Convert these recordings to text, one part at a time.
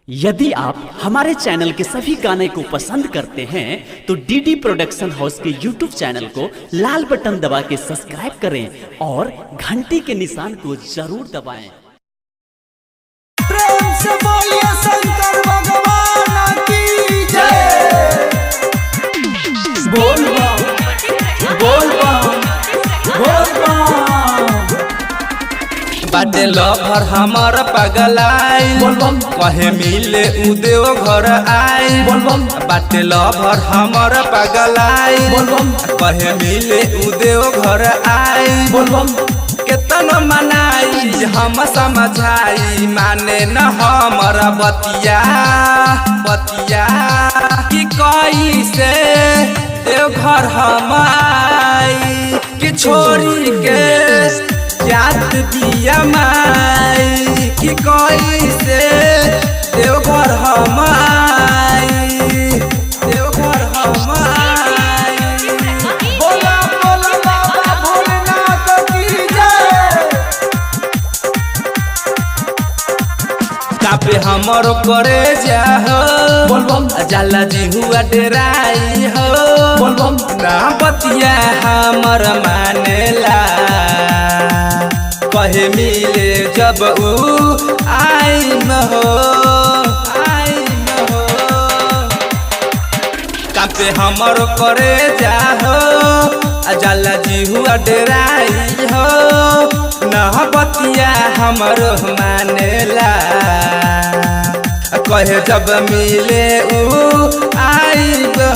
यदि आप हमारे चैनल के सभी गाने को पसंद करते हैं तो डीडी प्रोडक्शन हाउस के यूट्यूब चैनल को लाल बटन दबा के सब्सक्राइब करें और घंटी के निशान को जरूर दबाएं। प्रेम से बोलिए शंकर भगवान की जय। बोल बम बोल बम बोल बम। बाटे लभर हमर पगलाई बोल बम। कहे मिले उ देव घर आई बोल बम। बाटे लभर हमर पगलाई बोल बम। कहे मिले उ देव घर आई बोल बम। केतन मनाई हम समझाई माने न हमर बतिया बतिया कि कैसे देव घर हम आई कि छोरी के जात बिया माई कि कैसे देवघर हम आई देवघर हम आई। बोला बोला बाबा भोलेनाथ की जय। कापे हमर करे जाहो बोल बम। जाला जी हुआ डराई हो बोल बम। ना बतिया हमर मानेला कहे मिले जब ऊ आई न हो आई न हो कापे हमर करे जाहो जाला जी हुआ डराई हो न बतिया हमर मानेला कहे जब मिले ऊ आई हो।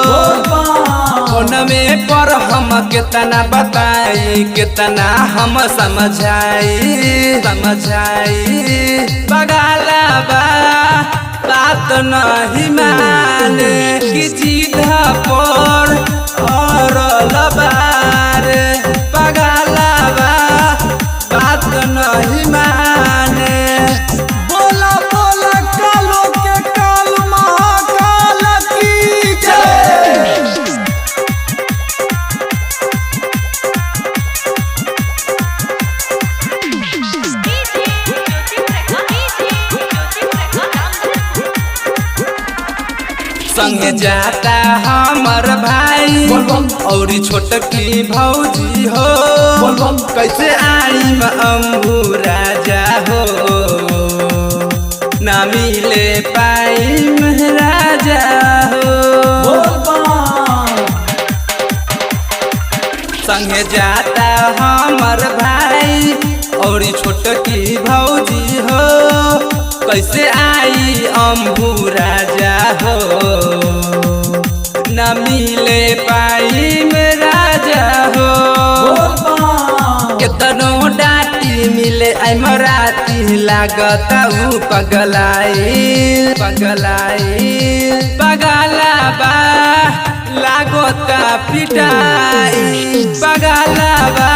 बोल बम। फोन में पर हम केतना बताई केतना हम समझाई समझाई बगाला बा बात नहीं माने कि सीधा पर और लबारे बगाला बा बात नहीं माने। बोला बोला कालो के काल महाकाल की जय। संग जाता हमर भाई बोल बम। और छोटकी भौजी हो बोल बम। कैसे आई अम्बू राजा हो ना मिले पाई राजा हो। बोल बम। संग जाता हमर भाई और छोटकी भौजी हो कैसे आई अम्बू राजा हो न मिले पाई में राजा हो। बोल बम। केतनो डाटी मिले आई मराती लागत ऊ पगलाई पगलाई पगला बा लागत पिटाई पगला बा।